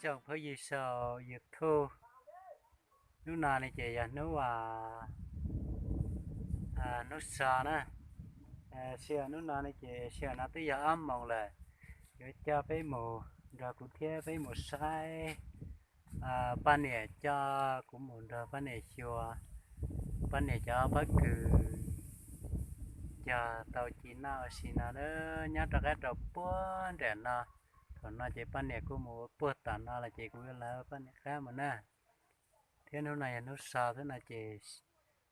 tsoom phooj ywg saum YouTube. Hnub no ne ces yog hnub, hnub so na. Sij hawm hnub no ne ces sij hawm no twb yog ob moos lawm. Yuav coj peb mus, nrog kuv thiab peb mus saib poj niam coj kuv mus nrog poj niam xyuas, poj niam cov pob kws cog tau ci noj ua si no nyob rov qab rau puag nram no. Thaum no ces poj niam kuj mus ua puag tom no los ces kuv yuav lawv poj niam qab mus na. Thiab hnub no yog hnub so xwb no ces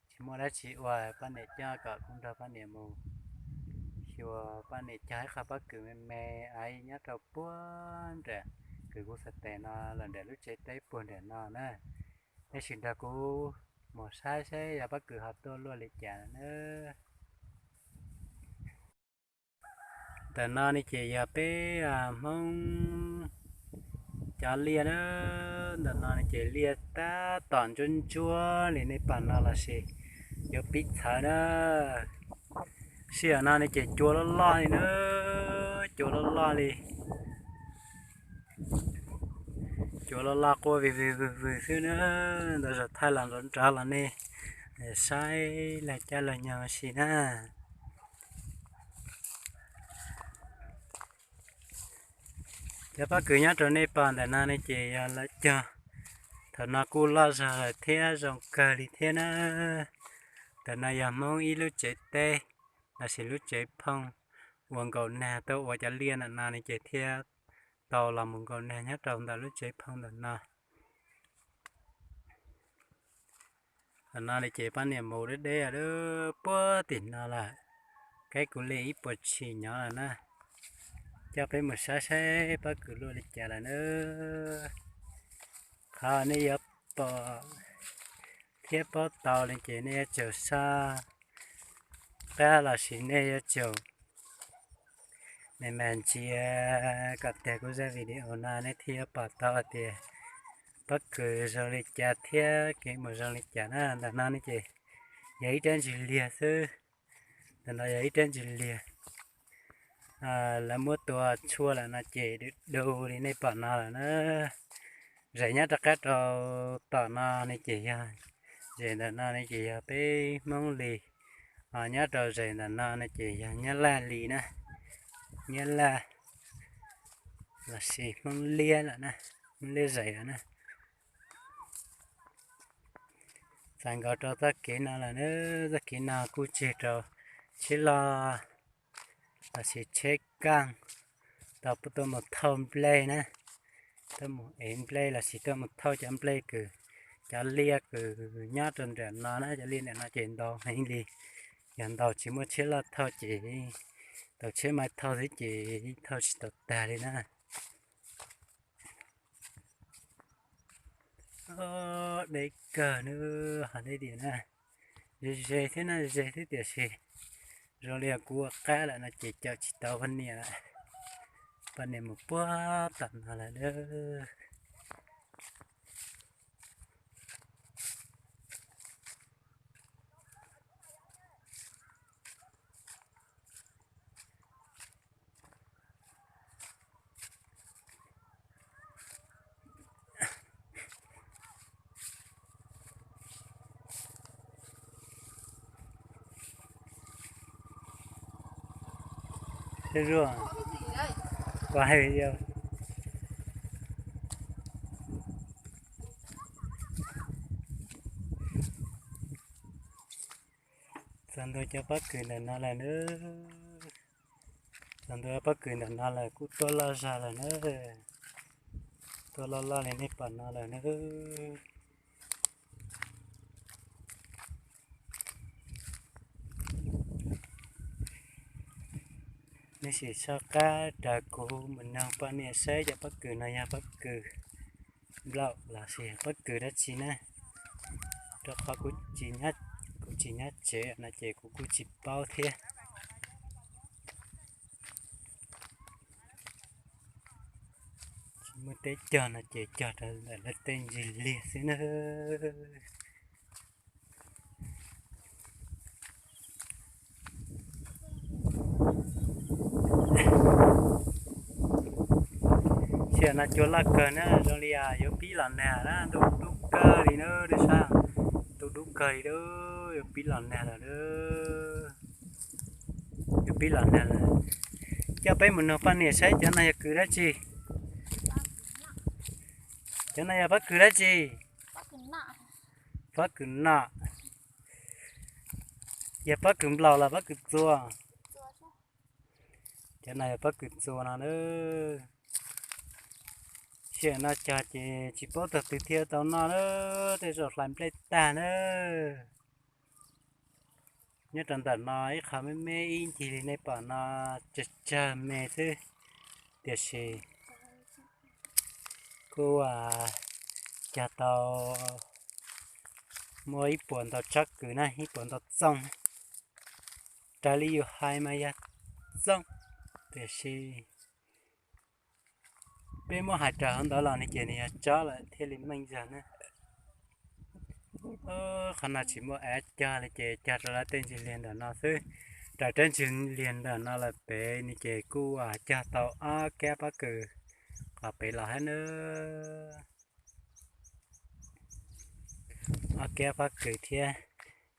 tsis muaj dab tsi ua, poj niam coj kom kuv nrog poj niam mus xyuas, poj niam cog ib qho pob kws me me nyob rau puag nram kws kuv xav tes no los nram lub tsev teb puag nram no na. Nej sim nrog kuv mus saib saib yog pob kws ho tuaj luaj li cas na. Ntawm no ne ces yog peb Hmoob cov liaj na. Ntawm no ne ces liaj tab tom ntsuab ntsuab li nej pom no los sis yuav pib txhawv na. Sij hawm no ne ces cua loj loj li na, cua loj loj li. Cua loj loj quaj vwg vwg vwg vwg xwb na. Ntawd zaum thaij los nrov nrov los nej saib laj cab laj nyoog si na. Cov pob kws nyob rau nej pom ntawm no ne ces yog lawv cog, thaum no kuj loj zog lawm thiab zoo kawg li thiab na. Ntawm no yog Hmoob ib lub tsev teb los sis lub tsev phooj uas nkaum nag tuaj ua cov liaj ntawm no ne ces thiaj tau los mus nkaum nag nyob rau ntawm lub tsev phooj ntawm no. Thaum no ne ces poj niam mus deb deb puag tim no lawm, kab kuv li ib puas tshim nyob lawm na. Coj peb mus saib saib pob kws luaj li cas lawm na. Qhov nej yuav pom thiab paub tau li ces nej yuav tsum soj qab los sis nej yuav tsum me me ntsia kom tiag kuv zaj video no nej thiaj yuav pom tau tias pob kws zoo li cas thiab kev mus zoo li cas na. Ntawm no ne ces yog ib rab ntsis liag xwb. Ntawm no yog ib rab ntsis liag, lawv muab tua tshuaj lawm no ces du du li nej pom no lawm na. Zem nyob rov qab rau tom no ne ces yog, zem ntawm no ne ces yog peb Hmoob li. Nyob rau zem ntawm no ne ces yog Nyab Laj li na, Nyab Laj los sis Hmoob liab lawm na, Hmoob liab zem lawm na. Txais nkaus rau txoj kev no lawm na, txoj kev no kuj tseg rau tsheb loj los sis tsheb kaj tau tuaj mus thauj nplej na, tuaj mus ev nplej los sis tuaj mus thauj cov nplej kws, cov liaj kws nyob rau nram no na, cov liaj nram no ces ntau heev li. Yog ntau tsis muaj tsheb loj thauj ces tau tsheb maj thauj xwb ces thauj tsis tau tag li na. Deb kawg na, ho deb tiag na. Ze ze thiab na, ze thiab tiam sis zoo li kuv ua qab lawm no ces caum tsis tau poj niam lawm. Poj niam mus puag tom no lawm na. Zuaj, koj hais video. Txog ntua cov pob kws ntawm no lawm na. Txog ntua pob kws ntawm no lawm kuj tuaj loj zog lawm na. Tuaj loj loj li nej pom no lawm na. Nej sim soj qab raws kuv mus noog poj niam saib cov pob kws no yog pob kws nplaum los sis pob kws dab tsi na, rau qhov kuv tsis nyob tsev no ces kuv kuj tsis paub thiab. Tsis muaj teb cog no ces cog rau ntawm lawv tej ntsis liag xwb na. Tiam no cua loj kawg na, zoo li yuav pib los nag na, ntuj dub kawg li na, nej saib, ntuj dub kawg li, yuav pib los nag lawm, yuav pib los nag lawm. Coj peb mus nug poj niam saib cov no yog kws dab tsi. Cov no yog pob kws dab tsi? Pob kws nom. Yog pob kws nplaum los pob kws txua? Cov no yog pob kws txua no na. Sij hawm no cog ces tsis paub thaum twg thiaj tau noj na, tej zaum hlais nplej tag na. Nyob rau ntawm no ib qho me me ib ncig li nej pom no, tsawg tsawg me xwb, tiam sis kuj cog tau muaj ib puas ntau tsob kws na, ib puas ntau txooj. Raws li yus hais mas yog txooj, tiam sis peb muab hais raws hauv ntawd los ne ces nws yog tsob lawm thiaj li meej zog na. Qhov no tsis muaj av cog li ces cog rau lawv tej ntsis liag ntawm no xwb. Raws rab ntsis liag ntawm no lawm pem ne ces kuj cog tau ob kab pob kws qhov pem los hab na. Ob kab pob kws thiab.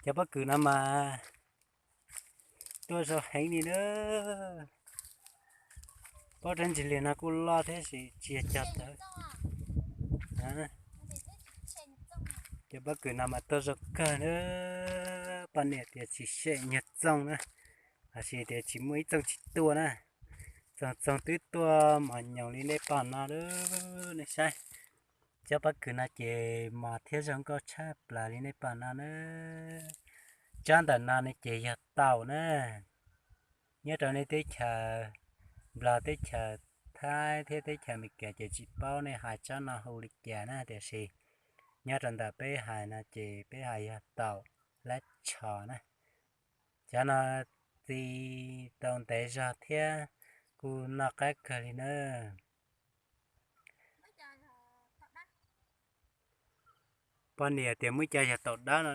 Cov pob kws no mas tuaj zoo heev li na. Pob rab ntsis liag no kuj loj thiab sis tsis yog cog tawv. Cov pob kws no mas tuaj zoo kawg na. Poj niam tias tsis sem nyuag txooj na, los sis tias tsis muaj ib txooj tsis tuaj na. Txoog txoog twb tuaj mos nyoos li nej pom no lawm, nej saib. Cov pob kws no ces mos thiab zoo nkauj tshaj plaws li nej pom no na. Tsob ntawm no ne ces yog taum na. Nyob rau nej teb chaws Nplog, teb chaws Thaib thiab teb chaws Amelikas ces tsis paub nej hais tsob no hu li cas na, tiam sis nyob rau ntawm peb hais no ces peb hais yog taum lab tshos na. Cov no txi tau ntev zog thiab kuj noj qab kawg li na. Poj niam tias muaj ib co yog taum dawb no,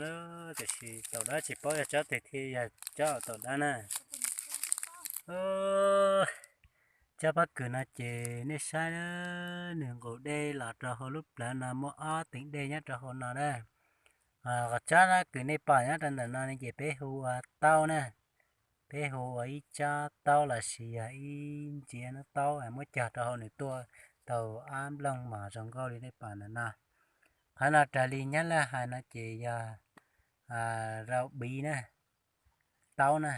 tiam sis taum dawb tsis paub yog tsob twg thiaj yog tsob taum dawb na. Tsob pob kws no ces nej saib na, nws nqus dej los rau hauv lub plawv no muaj ob teev dej nyob rau hauv no na. Qhov tsob pob kws nej pom nyob rau ntawm no ne ces peb hu ua taub na. Peb hu ua ib tsob taub los sis yog ib ntsiav nub taub muab cog rau hauv nws tuaj tau ob nplooj mos zoo nkauj li nej pom ntawm no. Qhov no raws li Nyab Laj hais no ces yog rau biv na, taub na.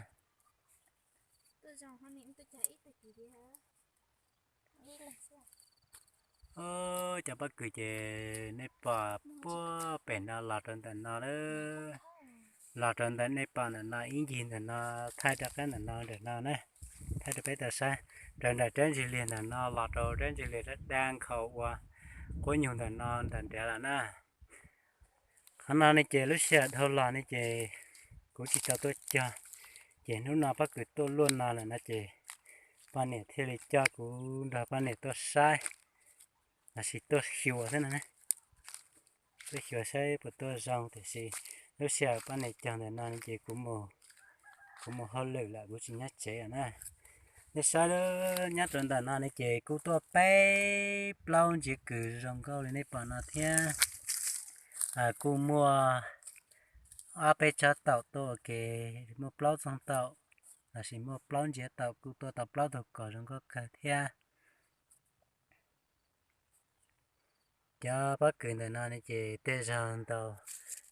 Cov pob kws ces nej pom puag pem no los rau ntawm no lawm. Los rau ntawm nej pom ntawm no ib ncig ntawm no, thaij rov qab ntawm no ntawm no na, thaij rau peb tau saib. Raws nram rab ntsis liag ntawm no los rau rab ntsis liag dab dab nkhaus ua quab nyuj ntawm no ntawm nrad lawm na. Qhov no ne ces lub sij hawm dhau los ne ces kuv tsis tau tuaj cog, ces hnub no pob kws tuaj luaj no lawm no ces poj niam thiaj li coj kuv nrog poj niam tuaj saib, los sis tuaj xyuas xwb no. Tuaj xyuas saib puas tuaj zoo, tiam sis lub sij hawm poj niam cog ntawm no ne ces kuv mus hauj lwm lawm, kuv tsis nyob tsev lawm na. Nej saib, nyob rau ntawm no ne ces kuj tuaj peb plaub ntsiav kws zoo nkauj li nej pom no thiab. Kuj muaj ob peb tsob taum tuaj ua ke, muaj plaub txoog taum, los sis muaj plaub ntsiav taum kuj tuaj tau plaub tug kos zoo nkauj kawg thiab. Cov pob kws ntawm no ne ces tej zaug ntaus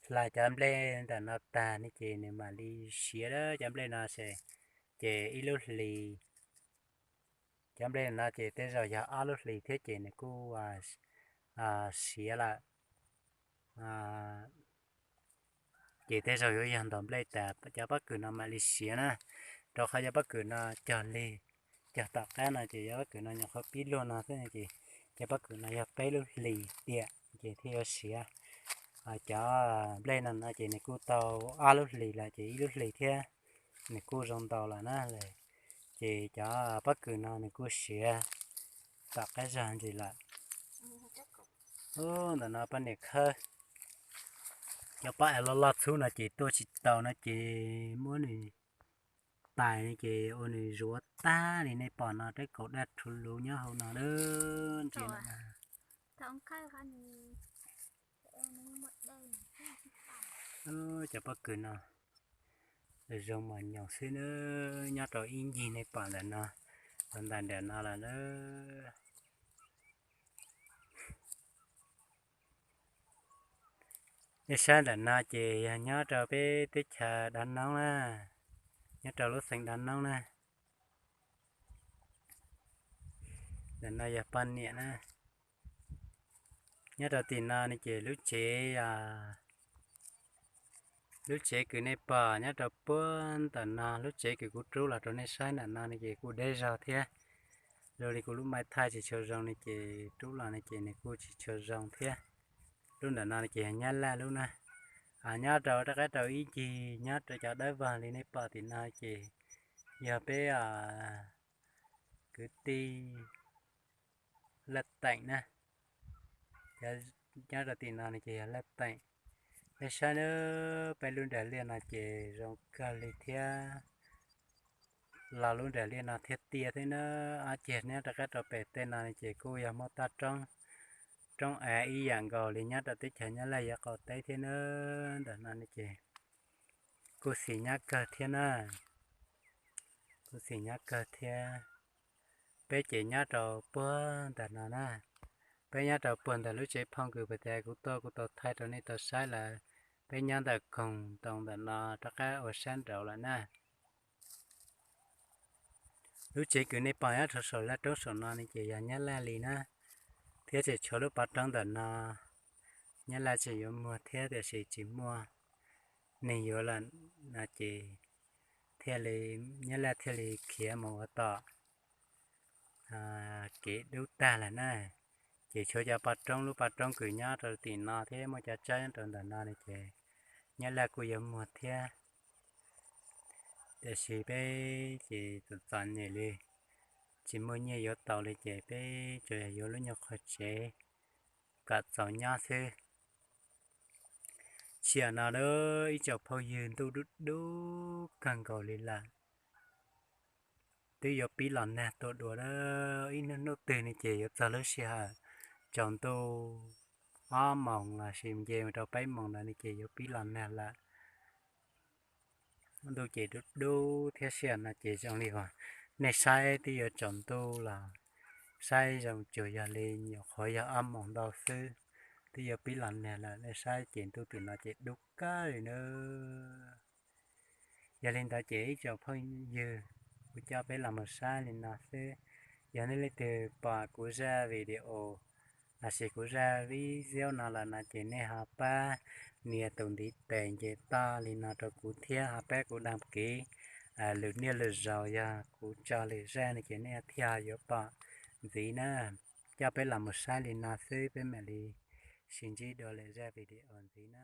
hla cov nplej ntawm no tag ne ces nws mam li siav. Cov nplej no ces ib lub hlis, cov nplej no ces tej zaug yog ob lub hlis thiab ces nws kuj siav lawm. Ces tej zaug yuav yog ntaus nplej tas cov pob kws no mam li siav na, rau qhov cov pob kws no cog lig, cog tom qab no ces cov pob kws no nyuam qhuav pib luag no xwb ces cov pob kws no yog peb lub hlis tiam ces thiaj yuav siav. Cov nplej no no ces nws kuj tau ob lub hlis lawm ces ib lub hlis thiab nws kuj zoo ntaus lawm na. Ces cov pob kws no nws kuj siav tom qab zog ntsis lawm. Ntawm no poj niam khawb cov pob av loj loj txhub no ces tuaj tsis tau no ces muab nws tais no ces ua nws zuav tag li nej pom no, tej kaum daj rhuv luv nyob hauv no lawm ntsia no. Cov pob kws no zoo mos nyoos xwb na, nyob rau ib ncig nej pom ntawm no, rau ntawm nram no lawm na. Nej saib ntawm no ces yog nyob rau peb teb chaws Dab Noob na, nyob rau lub xeev Dab Noob na. Ntawm no yog poj niam na. Nyob rau tim no ne ces lub tsev, lub tsev kws nej pom nyob rau puag ntawm no, lub tsev kws kuv rub los rau nej saib ntawm no ne ces kuj deb zog thiab. Zoo li kuv lub maiv thaij tsis tshua zoo ne ces rub los ne ces nws kuj tsis tshua zoo thiab. Lub ntawm no ces yog Nyab Laj lub na. Nyob rau rov qab rau ib ncig nyob rau cov dawb vog li nej pom tim no ces yog peb kwv tij Laj Teem na. Nyob rau tim no ne ces yog Laj Teem. Nej saib na, peb lub nram liaj no ces zoo kawg li thiab. Los lub nram liaj no thiab tiag thiab na. Ob ceg nyob rov qab rau pem tej no ces kuj yog muaj toj roob, roob av ib yam nkaus li nyob rau teb chaws Nyab Laj yav qaum teb thiab na. Ntawm no ne ces kuj xis nyab kawg thiab na, kuj xis nyab kawg thiab. Peb ces nyob rau puag ntawm no na, peb nyob rau puag ntawm lub tsev phooj kws pas tas kuv tuaj kuv tau thaij rau nej tau saib lawm. Peb nyob ntawm koog ntoo ntawm no rov qab ua sab nraud lawm na. Lub tsev kws nej pom nyob rau saum laj roob saum no ne ces yog Nyab Laj li na, thiab tseem tshuav lub pov roob ntawm no, Nyab Laj tseem yuav muag thiab tiam sis tsis muaj neeg yuav lawm no ces thiaj li, Nyab Laj thiaj li khiav mus ua tom kev dub tag lawm na. Ces tshuav cov pov roob, lub pov roob kws nyob rau tim no thiab muaj cov tsawb nyob rau ntawm no ne ces Nyab Laj kuj yuav muag thiab. Tiam sis peb ces txom txom nyem li, tsis muaj nyiaj yuav tau li ces peb tsuas yog yuav lub nyuag qhov tsev kom txaus nyob xwb. Tsim no lawm ib tsoom phooj ywg, ntuj dub dub kawg nkaus li lawm. Twb yuav pib los nag tuaj dua lawm, ib hnub hnub twg ne ces yuav txog lub sij hawm tsaus ntuj ob moos los sis nce mus rau peb moos ntawd ne ces yuav pib los nag lawm. Ntuj ces dub dub thiab sij hawm no ces zoo li uas nej saib twb yuav tsaus ntuj los saib zoo tsuas yog li nyuam qhuav yog ob moos ntau xwb, twb yuav pib los nag lawm. Nej saib ces ntuj tim no ces dub kawg li na. Yog li ntawd ces ib tsoom phooj ywg, kuv coj peb los mus saib li no xwb. Yog nej leej twg pom kuv zaj video lossis kuv zaj video no lawm no ces nej ho pab nias tus ntiv tes nce toj li no rau kuv thiab ho pab kuv đăng ký lwm niaj lwm zaus, yog kuv tso lwm zaj no ces nej thiaj yuav pom ntxiv na. Coj peb los mus saib li no xwb, peb mam li sib ntsib dua lwm zaj video ntxiv na.